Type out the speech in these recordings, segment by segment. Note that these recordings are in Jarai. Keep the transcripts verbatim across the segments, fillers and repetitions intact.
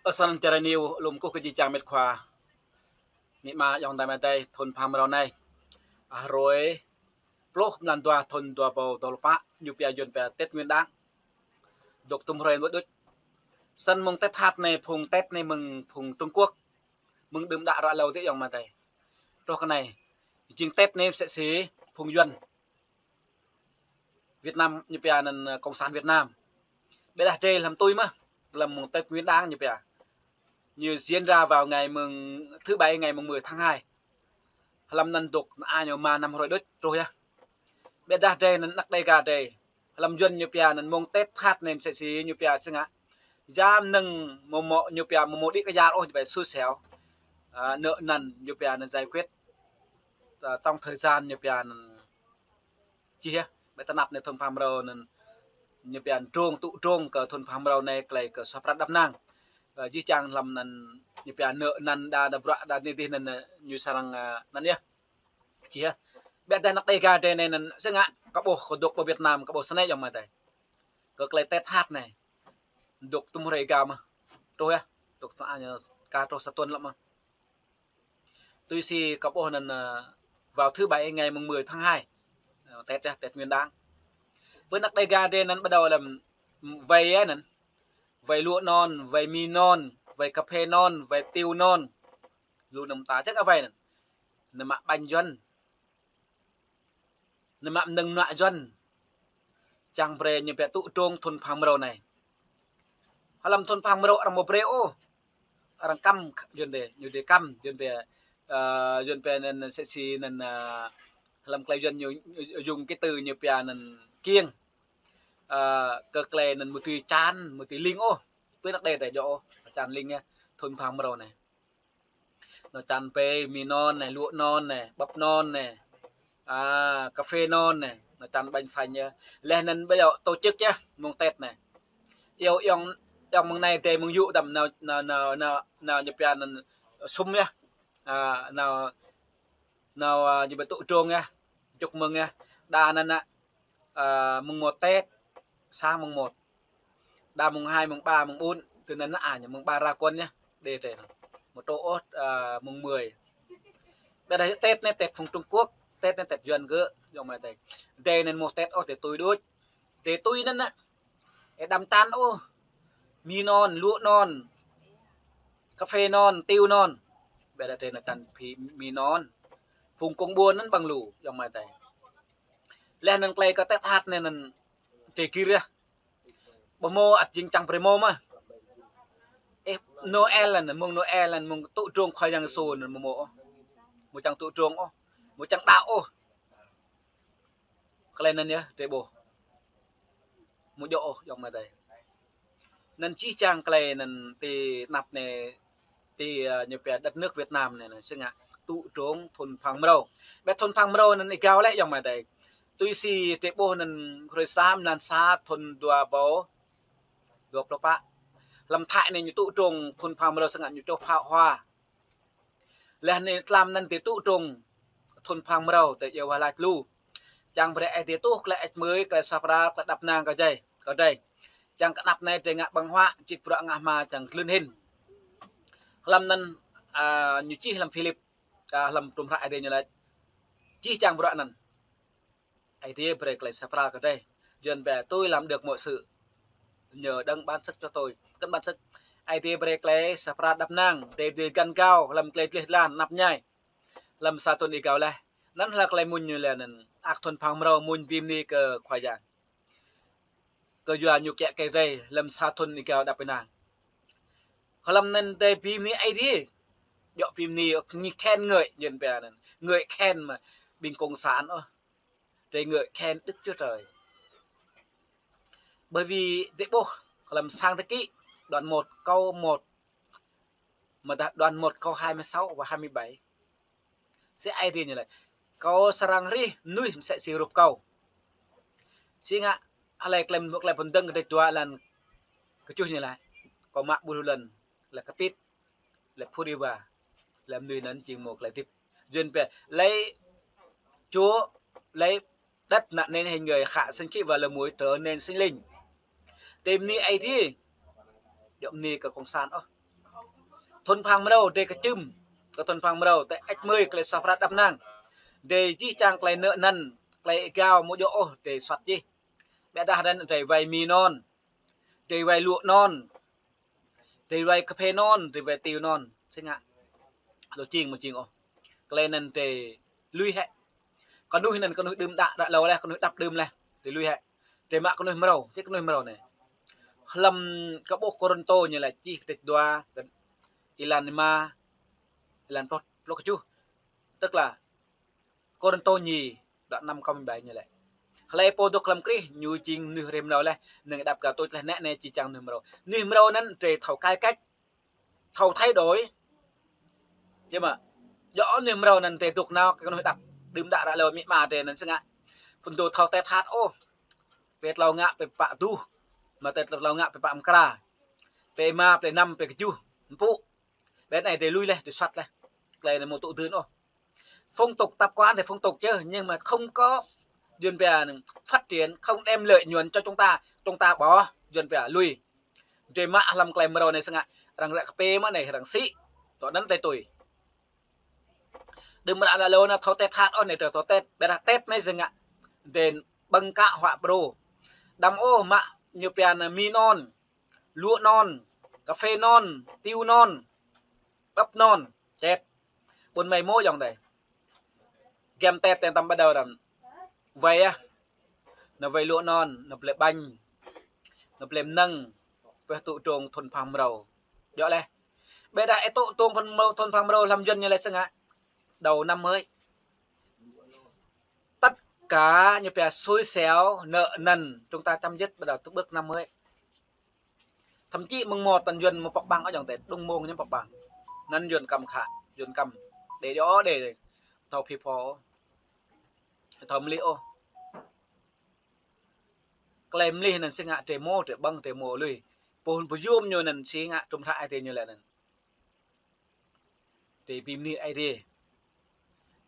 Ơ sang čar Rani, lŏm kơkuh kơ jih jang met khua. Mĭ ma yŏng dai mơtai thun phang mrâo anai. Hrơi pluh mlan dua thun dua rơbâo dua pluh pă, ñu pia Yuan pia Tết Nguyên Đán. Dŏ tŭm hrơi ƀu đôč. Sang mơ̆ng Tết hăt anai, phung Tết anai mơ̆ng phung Trung Quốc. Mơ̆ng đưm đă ră hlâo tĕ yŏng mơtai. Truh kơ anai. Jing Tết anai msĕ si phung Yuan. Việt Nam ñu pia anŭn, ơ, Cộng sản Việt Nam. Ƀiădah drei hlăm tui mơ̆, hlăm mơ̆ng Tết Nguyên Đán ñu pia. Ñu diễn ra vào ngày mùng, thứ bảy ngày mùng mười tháng hai. Hlăm anŭn dŏ a ñu ma năm hrơi đôč truh yơh. Ƀiădah drei anŭn anăk Đêga drei. Hlăm Yuan ñu pia anŭn mơ̆ng Tết hăt anai msĕ si ñu pia sĕ ngă. Jam năng mơ̆ mơ̆ ñu pia mơ̆ mơ̆ đĭ kơ jal ôh ñu pia xui xẻo. Ơ, nợ nần ñu pia anŭn giải quyết. Ơ, trong thời gian ñu pia anŭn Čih yơh, ƀơi tơnap anai thun phang mrâo anŭn ñu pia drông, tŭ drông kơ thun phang mrâo anai tơlơi kơ suaih prat đăp năng. Ơ, jih jang hlăm anŭn ñu pia nợ nần đa đa bruă đa anai dih anŭn, ơ, ñu srăng, ơ, anŭn yơh. Čih yơh. Ƀiădah anăk Đêga drei anai anŭn sĕ ngă kơ ƀuh kơ dŏ pơ Việt Nam kơ ƀuh snei yŏng mơtai. Kơ tơlơi Tết hăt anai. Dŏ tŭm hrơi êgao mơ̆. Truh yơh. Dŏ sa, a, ñu ka truh sa tuần lŏm mơ̆. Tui si kơ ƀuh anŭn, ơ, vào thứ bảy ngày mùng mười tháng hai. Ơ, Tết yơh, Tết Nguyên Đán. Pơ anăk Đêga drei anŭn bắt đầu hlăm vay yơh anŭn. Vay luă non, vay mì non, vay cà phê non, vay tiêu non. Lu anŭn ta čang kơ vay anŭn. Anŭn mă ƀañ Yuan. Anŭn mă mơnơ̆ng mơnuă Yuan. Čang brơi ñu pia tŭ drông thun phang mrâo anai. Hlăm thun phang mrâo arăng ƀu brơi ôh. Arăng kăm Yuan drei, ñu drei kăm Yuan pia, ơ, Yuan pia anŭn msĕ si anŭn, ơ, hlăm tơlơi Yuan ñu, ñu, ñu dùng cái từ ñu pia anŭn kiêng. Ơ, kơ tơlơi anŭn mơ̆ tui čan, mơ̆ tui ling ôh. Pơ anăk Đêga drei djơ̆ ôh, čan ling yơh, thun phang mrâo anai. Anŏ čan pê, mì non anai, luă non anai, bắp non anai, a, cà phê non anai, anŏ čan bánh xanh yơh. Laih anŭn ƀơi yơh tổ chức yơh, mơ̆ng Tết anai. Yua yŏng, yŏng mơ̆ng anai drei mơ̆ng yŭ đăm anŏ, anŏ, anŏ, anŏ, anŏ ñu pia anŭn sum yơh. A, anŏ, anŏ, a, ñu ƀu tŭ drông yơh, chúc mừng yơh. Đa anŭn anŭn, a, mùng một Tết, sang mùng một. Đa mùng hai, mùng ba, mùng bốn, tui anŭn anŭn a ñu mùng ba ra quân yơh. Đê drei anŭn. Mơ̆ truh ôh, ơ, mùng mười. Ƀiădah Tết anai Tết phung Trung Quốc, Tết anai Tết Yuan gơ̆, yŏng mơtai. Drei anŭn mơ̆ Tết ôh drei tui đôč. Drei tui anŭn anŭn. Ơ, đăm čan ôh. Mì non, luă non. Cà phê non, tiêu non. Ƀiădah drei anŭn čan phi mì non. Phung kông ƀôn anŭn ƀăng lu, yŏng mơtai. Laih anŭn tơlơi kơ Tết hăt anai anŭn drei gir yơh. Ƀu mơ̆ ăt jing čang brơi mơ̆ mơ̆. Ơ, Noel anŭn, mơ̆ng Noel anŭn, mơ̆ng tŭ drông Khua Yang Yêsu anŭn mơ̆ mơ̆ ôh. Mơ̆ čang tŭ drông ôh. Mơ̆ čang đaŏ ôh. Tơlơi anŭn yơh, drei ƀuh. Mơ̆ djơ̆ ôh, yŏng mơtai. Anŭn jih jang tơlơi anŭn ti anăp anai, ti, ơ, ñu pia đất nước Việt Nam anai, anŭn sĕ ngă tŭ drông thun phang mrâo. Ƀiădah thun phang mrâo anŭn êgao laih yŏng mơtai. Tui si drei ƀuh anŭn hrơi sa mlan sa thun dua rơbâo dua pluh pă. Hlăm Thái anai ñu tŭ drông thun phang mrâo sĕ ngă ñu čoh pháo hoa. Laih anŭn tlam anŭn drei tŭ drông thun phang mrâo drei iâu wa lač lu. Čang brơi Ơi Adai tuh tơlơi ĕč mơi, tơlơi suaih prat, tơlơi đăp năng kơ drei, kơ drei. Čang kơ anăp anai drei ngă ƀơ̆ng huă, čih bruă ngă hma čang glưn hĭn. Hlăm anŭn, a, ñu čih hlăm Philip, a, hlăm tum hră Ơi Adai ñu lač. Čih čang bruă anŭn. Ơi Adai brơi tơlơi suaih prat kơ drei. Yuan pia tôi làm được mọi sự nhờ Đấng ban sức cho tôi. Kơnơ̆ng ban sức. Ơi Adai brơi tơlơi suaih prat đăp năng, drei dưi găn gao hlăm tơlơi gleh glan anăp anai. Hlăm sa thun êgao laih. Anŭn hla tơlơi mơ̆ng ñu laih anŭn. Ăt thun phang mrâo mơ̆ng bi mni kơ Khua Yang. Kơ yua ñu kiă kơ drei hlăm sa thun êgao đăp năng. Hlăm anŭn drei bi mni Ơi Adai. Djơ̆ bi mni, ñu khen ngợi, Yuan pia anŭn. Ngợi khen mơ̆ ƀing cộng sản ôh. Drei ngợi khen Đức Chúa Trời. Bởi vì drei ƀuh hlăm Sáng Thế Ký, đoạn một câu một, mơ̆ dah đoạn một câu hai mươi sáu và hai mươi bảy. Sĕ Ơi Adai ñu lač. Kâo srăng rĭh mơnuih msĕ si rup kâo. Sĭ ngă, hlơi tơlơi mơ̆ tơlơi pơdơ̆ng kơ drei dua lan kơčuh ñu lač. Kâo mă ƀu hluh lŏn, lač kơpĭt, lač phŭ rĭ wa, lač mơnuih anŭn jing mơ̆ tơlơi hơdip. Yuan pia, lấy Chúa, lấy đất nặng nên hình người, khạ sĭn khĭ và lơ muối trở nên sinh linh. Drei bơni Ơi Adai. Djơ̆ bơni kơ cộng sản ôh. Thŭn phang mrâo, drei kơčưm kơ thŭn phang mrâo, tơ ĕč mơi, tơlơi soh pơrat đăp năng. Drei jih jang tơlơi nơ̆ anăn, tơlơi gao mơ̆ djơ̆ ôh, drei soăt jih. Ƀiădah anăn drei wai mi anŭn, drei wai luă anŭn, drei wai kơphê anŭn, drei wai tiu anŭn. Sĭt ngă. Lu jing mơ̆ jing ôh. Tơlơi anăn drei lui hĕ. Kơnuih anăn kơnuih đưm đă, đă hlâo leh, kơnuih đăp đưm leh. Drei lui hĕ. Drei mă kơnuih mrâo, čih kơnuih mrâo anai. Hlăm kơ ƀuh Kôrintô ñu laĭ čih kơdrêč dua, êlan rơma, êlan pluh, pluh kơjuh. Tức là Kôrintô ñi, đoạn năm câu mười bảy ñu laĭ: Hlơi pô dôk hlăm Krist, ñu jing mơnuih hrih mrâo leh, năng đăp gah tuč leh, nĕ anai či čang mơnuih mrâo. Mơnuih mrâo anăn drei thâo cải cách, thâo thay đổi. Yơh mơ̆, djơ̆ mơnuih mrâo anăn drei dôk nao kơ kơnuih đăp đưm đă, đă hlâo, amĭ ama drei anăn sĭt ngă. Phŭn dô thâo tet hat ôh. Pĕ tlâo ngă pĕ pă duh, mă tet tlâo ngă pĕ pă mơkra, pĕ rơma, pĕ năm, pĕ kơjuh, mpŭ. Ƀiădah anai drei lui leh, drei soăt leh. Tơlơi anai mơ̆ tŭ dưn ôh. Phong tục tập quán thì phong tục chứ, nhưng mà không có, Yuăn pia, phát triển, không đem lợi nhuận cho chúng ta, chúng ta bỏ, Yuăn pia lui. Drei mă hlăm tơlơi mrâo anai sĭt ngă, arăng ră kơpê mơ̆ anai, arăng sĭ. Tŏ anăn drei tui. Đưm đă, đă hlâo anăn thâo tet hat ôh, anai drei thâo tet, ƀiădah tet anai sĭt ngă. Drei ƀơ̆ng kơ huă brô. Đăm ôh mă ñu pia anăn mi anŭn, luă anŭn, kơphê anŭn, tiu anŭn, pơp anŭn, čet. Ƀuôn mơi mơ̆ ayŏng adơi. Giăm Tết anai tăm ƀa đao răm. Wai ah. Nao wai luă anŭn, nao blĕ ƀañ, nao blĕ mơnơ̆ng, pơh tŭ drông thŭn phang mrâo. Djơ̆ leh. Ƀiădah ih tŭ drông phang mrâo, thŭn phang mrâo hlăm Yuăn ñu laĭ sĭt ngă. Đầu năm mới. Tất cả ñu pia xui xẻo, nợ nần, chúng ta chấm dứt bắt đầu từ bước năm mới. Thậm chí mơ̆ng mơta Yuăn mơ̆ pŏk ƀăng ayŏng adơi, đŭng mông ñu pŏk ƀăng. Anăn Yuăn kăm khă, Yuăn kăm. Đe djơ̆ đe, thâo phi pho, thâo mlih ôh. Tơlơi mlih anăn sĭt ngă drei mơ̆, drei ƀơ̆ng, drei mơ̆ lui. Pô hŭn pơyom ñu anăn sĭt ngă trŭm hră Aê Diê ñu laĭ anăn. Drei bi mni Aê Diê.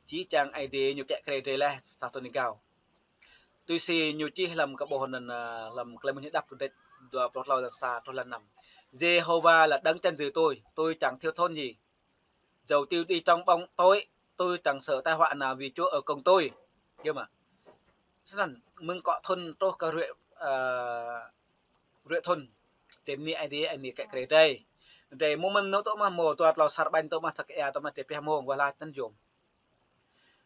Jih jang Aê Diê ñu kiă kriê drei leh sa thŭn rơgao. Tui si ñu čih hlăm kơ ƀuh anăn, a, hlăm Tơlơi Mơak Klin Đăp kơdrêč dua pluh tlâo, êlan sa truh êlan năm. Yêhôwa là đấng chăn chở tôi, tôi chẳng thiếu thốn gì. Dầu tôi đi trong bóng tối, tôi chẳng sợ tai họa nào vì Chúa ở cùng tôi. Yơh mơ̆. Snăn, mơ̆ng akŏ thŭn truh kơ rư̆, a, rư̆ thŭn. Drei mni Aê Diê, Aê Diê kiă kriê drei. Drei mơ̆ mơ̆n anŭn tŭ mơ̆, mơ̆ dua tlâo asar ƀañ tŭ mơ̆, thâo kơ ia tŭ mơ̆, drei pioh mông wah lač anăn yôm.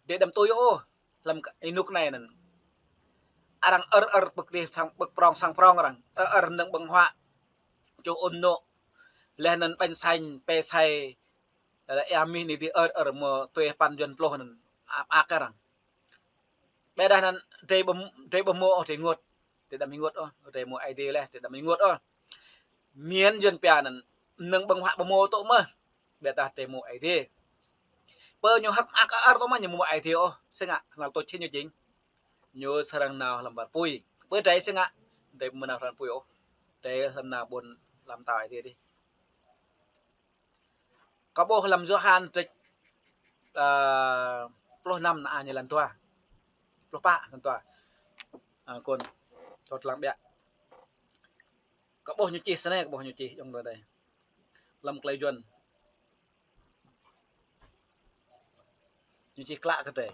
Drei đăm tui ôh, hlăm kơ ênuk anai anăn. Arăng ơr ơr pơk dih sang pơk prŏng sang prŏng arăng. Ơr ơr mơnơ̆ng ƀơ̆ng huă. Čuh ŭn anŏ. Leh anăn ƀañ sañ, pĕ sai. Leh ia mih anai dih ơr ơr mơ̆ tui păn Yuăn pluh anăn. Ăp ăk arăng. Ƀiădah anăn drei ƀu, drei ƀu mơ̆ ôh, drei ênguôt. Drei đăm ênguôt ôh, drei mơ̆ Aê Diê leh, drei đăm ênguôt ôh. Miên Yuăn pia anăn, mơnơ̆ng ƀơ̆ng huă ƀu mơ̆ tŭ mơ̆. Ƀiădah drei mơ̆ Aê Diê. Pơ ñu hơ̆k mơak ơr tŭ mơ̆ ñu mơ̆ Aê Diê ôh. Sĭt ngă, hnal tôč čih ñu jing. Ñu srăng nao hlăm war pui. Pơ drei sĭt ngă, drei ƀu mơ̆ nao hlăm war pui ôh. Drei hlăm nao ƀuôn hlăm tao Aê Diê dih. Kâo ƀuh hlăm Yôhan kơdrêč, a, pluh năm anăn ñu êlan dua. Pluh pă êlan dua. A, kŏn, čŏt lăng ƀiă. Kâo ƀuh ñu čih snei, kâo ƀuh ñu čih ayŏng adơi. Hlăm tơlơi Yuăn. Ñu čih klă kơ drei.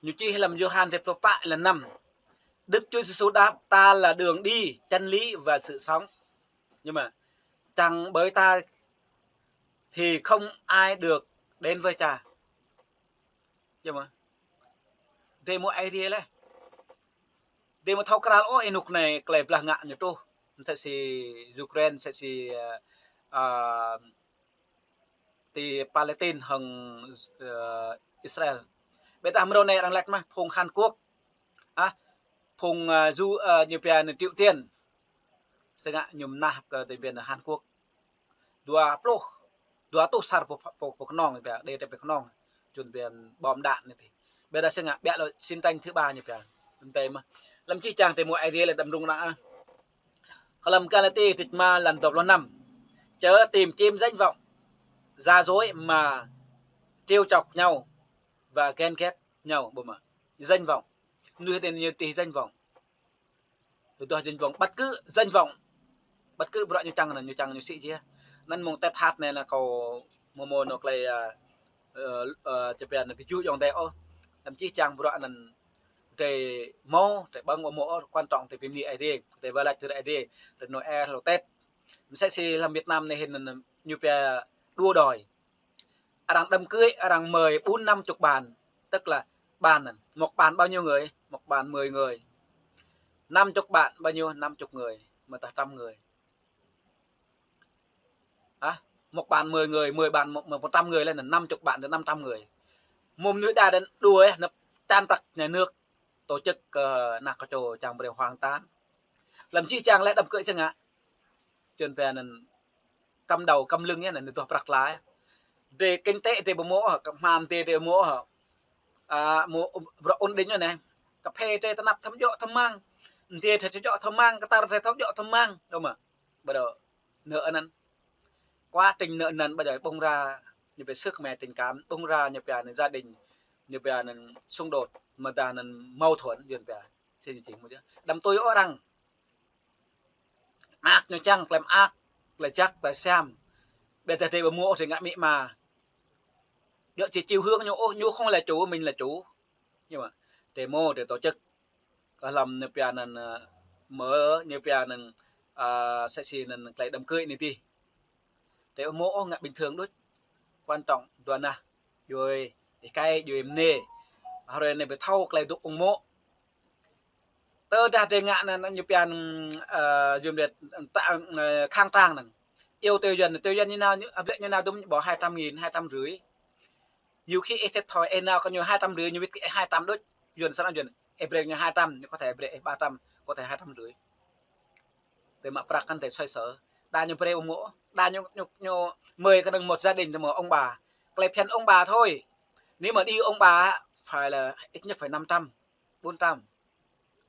Ñu čih hlăm Yôhan kơdrêč pluh pă êlan năm. Đức Chúa Giêsu đáp: Ta là đường đi, chân lý và sự sống. Nhưng mà chẳng bởi ta thì không ai được đến với Cha. Yơh mơ̆. Drei mơ̆ Aê Diê leh. Drei mơ̆ thâo krăn ôh ênuk anai tơlơi blah ngă ñu truh. Msĕ si Ukraine, msĕ si, ơ, ơ, ti Palestine hăng, ơ, Israel. Ƀiădah mrâo anai arăng laĭ mơ̆ phung Hàn Quốc. A, phung, ơ, Ju, ơ, ñu pia anăn Triều Tiên. Sĭt ngă ñu mơnah kơ ti pia anăn Hàn Quốc. Dua pluh, dua rơtuh asar pô, pô, pô kơnong pia, đe tơpê kơnong. Čun pia bom đạn anai tih. Ƀiădah sĭt ngă, ƀiă lŏ chiến tranh thứ ba ñu pia. Anăn tơmơ̆. Hlăm jih jang drei mơ̆ Aê Diê leh đăm rŭng răng ah. Hlăm Galati kơdrêč rơma êlan dua pluh năm. Chớ tìm kiếm danh vọng gian dối mà trêu chọc nhau. và ghen ghét nhau, ƀu mă. Danh vọng. Mơnuih adih ñu tih danh vọng. Ñu tih danh vọng, bất cứ danh vọng. Bất cứ bruă ñu čang anŭn, ñu čang ñu sĭ jih. Anŭn mơ̆ng Tết hăt anai anŭn kâo hmâo hmâo anŏ tơlơi, ơ, ơ, ơ, čơpĕn anŭn kơ juh ayŏng adơi ôh. Anăm čih čang bruă anŭn drei hmâo, drei ƀơ̆ng ƀu hmâo ôh, quan trọng drei bi mơni Ơi Adai, drei wơr lač tơlơi Ơi Adai, drei Noel, hlâo Tết. Mơsĕ si lăm Việt Nam anai hĭn anŭn ñu pia đua đòi. Arăng đám cưới, arăng mời bốn năm chục bàn, tức là bàn, một bàn bao nhiêu người? Một bàn mười người. Năm chục bàn bao nhiêu? Năm chục người, mơ̆ tah trăm người. Hả? Một bàn mười người, mười bàn một, một trăm người lên là năm chục bàn đến năm trăm người. Mơ̆ng mơnuih đa đến đua, ơ, anŭn tơlơi prăk nhà nước tổ chức, ơ, ană kơčô čang brơi hoang tan. Lăm jih jang lĕ đám cưới čang ngă. Čun pia anŭn cắm đầu cắm lưng yơh, anŭn tơlơi prăk laih. Drei kinh tế drei ƀu hmâo ôh, kơ hmam drei drei ƀu hmâo ôh. A, hmâo bruă ổn định anai. Kơphê drei tơnap thâo djŏ thâo mang. Drei thâo djŏ thâo mang, kơtar drei thâo djŏ thâo mang. Đôč mă. Ƀu đôč. Nơ anŭn. Quá trình nợ nần ƀu djơ̆ ƀơ̆ng ra ñu pia sức mẻ tình cảm, ƀơ̆ng ra ñu pia anŭn gia đình, ñu pia anŭn xung đột, mơ̆ tah anŭn mâu thuẫn, Yuan pia. Sĭt ñu čih mơ̆ yơh. Đăm tui ôh arăng. Mơak ñu čang, tơlơi mơak, tơlơi jak, tơlơi siam. Ƀiădah drei ƀu hmâo ôh drei ngă amĭ ama. Djŏ či chiều hướng ñu ôh, ñu không là chủ, mình là chủ. Nhưng mà drei hmâo, drei tổ chức. Kơ lăm ñu pia anŭn, ơ, mơ̆ ñu pia anŭn, ơ, mơsĕ si anŭn tơlơi đám cưới anai tih. Drei ƀu hmâo ôh, ngă bình thường đôč. Quan trọng dua nah, djuai ih kai, djuai mơnê. Hrơi anai ƀu thâo tơlơi dŏ ung mô̆. Tơdah drei ngă anŭn, anŭn ñu pia anŭn, ơ, Yuan pia, ơ, khang trang anŭn. Yêu tiêu chuẩn, tiêu chuẩn như nào, ñu, ơ, ƀlĕ ñu nao dŭm ñu ƀô̆ hai trăm nghìn, hai trăm rưỡi. Nhiều khi ih thiệt thòi, ih nao kơ ñu hai trăm rưỡi, ñu wĭt kơ ih hai trăm đôč. Yuan sơnăn Yuan. Ih brơi ñu hai trăm, ñu có thể brơi ih ba trăm, có thể hai trăm rưỡi. Tơlơi mă prăk kăn tơlơi xoay sở. Đa ñu brơi ung mô̆, đa ñu, ñu, ñu mời kơ anŭn một gia đình, tơma ông bà. Tơlơi phiăn ông bà thôi. Nếu mà đi ông bà, phải là ít nhất phải năm trăm, bốn trăm.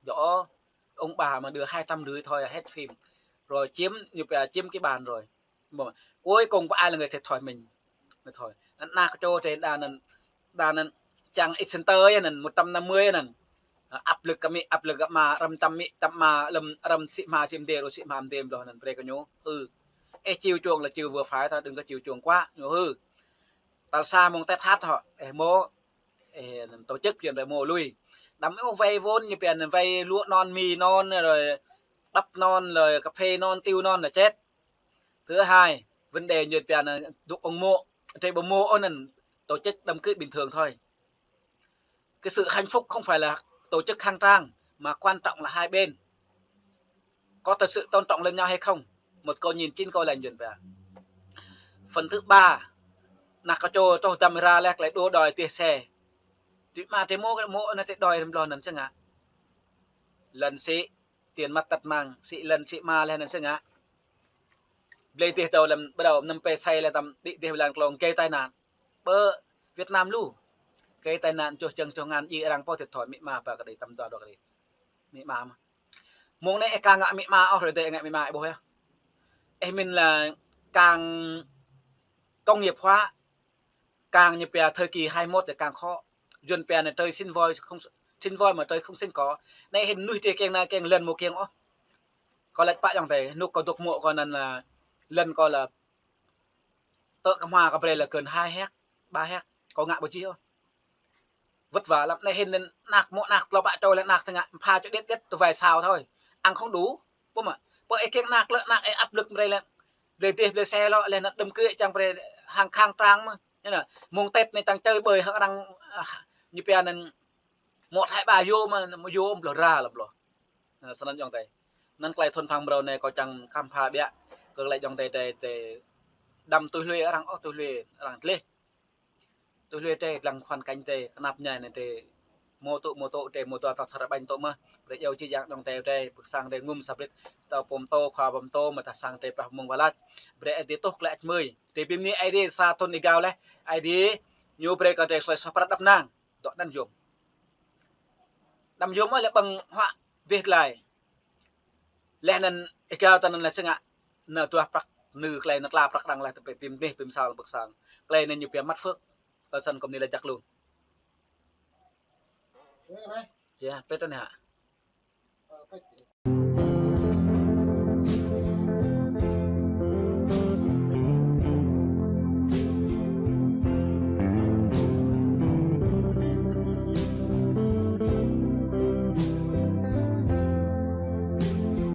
Djŏ, ông bà mà đưa hai trăm rưỡi thôi là hết phim. Rồi chiếm, ñu pia chiếm cái bàn rồi. Mà cuối cùng có ai là người thiệt thòi? Mình. Thiệt thòi. Anŭn ană kơčô drei đa anŭn, đa anŭn čang ih center anŭn, một trăm năm mươi anŭn. Áp lực kơ amĭ, áp lực kơ ama, răm čăm amĭ, čăm ama, lăm răm sĭ hma, sĭ mdê, rồi sĭ hma mdê mlâo anŭn brơi kơ ñu. Ư. Ih chiều chuộng là chiều vừa phải thôi, đừng có chiều chuộng quá. Ñu ư. Tal sa mơ̆ng Tết hăt hŏ, ih hmâo, ơ, tổ chức Yuan pia hmâo lui. Đăm ôh vay vốn, ñu pia anŭn vay lúa non, mì non, rồi bắp non, rồi cà phê non, tiêu non là chết. Thứ hai, vấn đề Yuan pia anŭn dŏ ung mô̆, drei ƀu hmâo ôh anŭn, tổ chức đám cưới bình thường thôi. Cái sự hạnh phúc không phải là tổ chức khang trang, mà quan trọng là hai bên có thật sự tôn trọng lẫn nhau hay không. Một câu nhìn chín câu lành Yuan pia. Phần thứ ba, ană kơčô tŏh dăm rai leh tơlơi đua đòi tih se. Drei mă drei hmâo, hmâo anŭn drei đòi răm blah anŭn čang ngă. Lŏn sĭ, tiền mất tật mang, sĭ lŏn sĭ ama leh anŭn čang ngă. Blơi dih tơl lăm ƀrâo năm pê sai leh tăm đĭ dih blang klong gây tai nạn. Ƀơi Việt Nam lu. Gây tai nạn čuh čang čuh ngăn, djai arăng pô thiệt thòi, amĭ ama ba kơ đĭ, tăm dua dua kơ đĭ. Amĭ ama mơ̆. Mơ̆ng anai ih ka ngă amĭ ama ôh, hrơi adih ngă amĭ ama ih ƀuh yơh. Ih mĭn là càng công nghiệp hóa, càng ñu pia thời kỳ hai mốt là càng khó. Yuan pia anai trời sinh voi không, sinh voi mà trời không sinh cỏ. Anai hĭn mơnuih drei kiăng anai kiăng lŏn hmâo kiăng ôh. Kâo laĭ pă ayŏng adơi, hnŭk kâo dŏ mô̆ kâo anŭn là lŏn kâo là tơ̆ kơ hmua kâo brơi là kơn hai héc, ba héc, kâo ngă ƀu jih ôh. Vất vả lắm. Anai hĭn anŭn ană mô̆ ană tlâo pă čô lĕ ană tơngă pha čô điĕt điĕt tơ wai sao thôi. Ăn không đủ. Ƀu mă. Pơ ih kiăng ană lĕ ană ih áp lực brơi lĕ. Blơi dih blơi se lŏ leh anŭn đám cưới čang brơi hăng khang trang mơ̆. Ñu anŭn mơ̆ng Tết anai čang čơi ƀơi hăng arăng, a, ñu pia anŭn một hai ba yôm mơ̆, yôm blah ra lăm blah. Ơ, sơnăn ayŏng adơi. Anŭn tơlơi thun phang mrâo anai kâo čang khăm pha biă. Kơ tơlơi ayŏng adơi, adơi, adơi đăm tui hlue arăng ôh, tui hlue arăng tleh. Tui hlue drei lăng hoàn cảnh drei, kơnăp ñai anai drei hmâo tŭ, hmâo tŭ, drei hmâo dua tơ̆ sar ƀañ tŭ mơ̆. Brơi iâu či yang ayŏng adơi drei, pơkơsang drei ngŭm sa brit. Tơl pô pơtô, khua pô pơtô, mơ̆ tơ̆ sang drei pah mơ̆ng wơr lač. Brơi Adai tŭ klĕ ăč mơi. Drei bi mơni Adai sa thun êgao leh. Adai ñu brơi kơ drei hlơi soh pơrăt đăp năng. Dŏ anăn yôm. Đăm yôm ôh lĕ ƀơ̆ng huă bĕ tơlơi. Leh anŭn êgao tơ anŭn lĕ čang ngă, anŭn dua prăk, anŭn tơlơi anŭn tla prăk arăng leh tơ pơ pim dih pim sal pơkơsang. Tơlơi anŭn ñu pia măt phước. Kơ săn kơ mơni lĕ jak lu. Yă, pĕt anai hă?